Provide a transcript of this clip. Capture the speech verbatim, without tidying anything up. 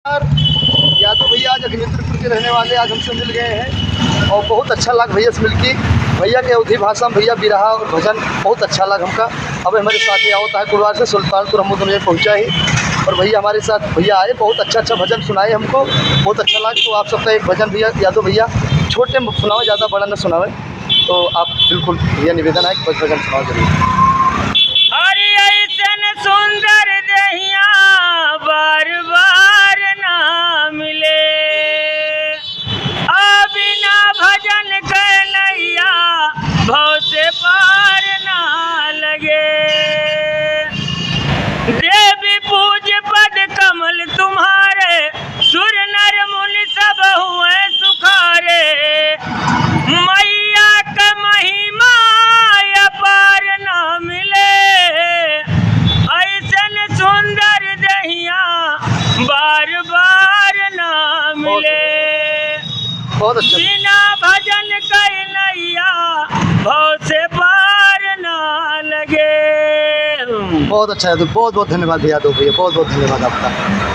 यादव भैया आज अग्निमित्रपुर के रहने वाले, आज हमसे मिल गए हैं और बहुत अच्छा लग भैया से मिलके। भैया के अवधी भाषा में भैया बिरहा और भजन बहुत अच्छा लग हमका। अब हमारे साथ ही आवत है कुड़वार से सुल्तानपुर, हम दोनों पहुँचा ही और भैया हमारे साथ भैया आए, बहुत अच्छा अच्छा भजन सुनाए हमको, बहुत अच्छा लग। तो आप सबका एक भजन भैया, यादव भैया छोटे में सुनावे, ज़्यादा बड़ा न सुनावे। तो आप बिल्कुल भैया निवेदन है कि कुछ भजन सुनाओ जरूर। अरे ऐसन सुंदर देहिया बार बार ना मिले, आ बिना भजन के नैया भव से पार ना लगे। देवी पूज पद कमल तुम्हारे, सुर नर मुनि सब हुए सुखारे। मैया के महिमा अपार ना मिले, ऐसन सुंदर देहिया बार बार ना मिले। बहुत अच्छा। बिना भजन के नैया भव से पार ना लगे। बहुत अच्छा है, तो बहुत बहुत धन्यवाद भैया, दो भैया, बहुत बहुत धन्यवाद आपका।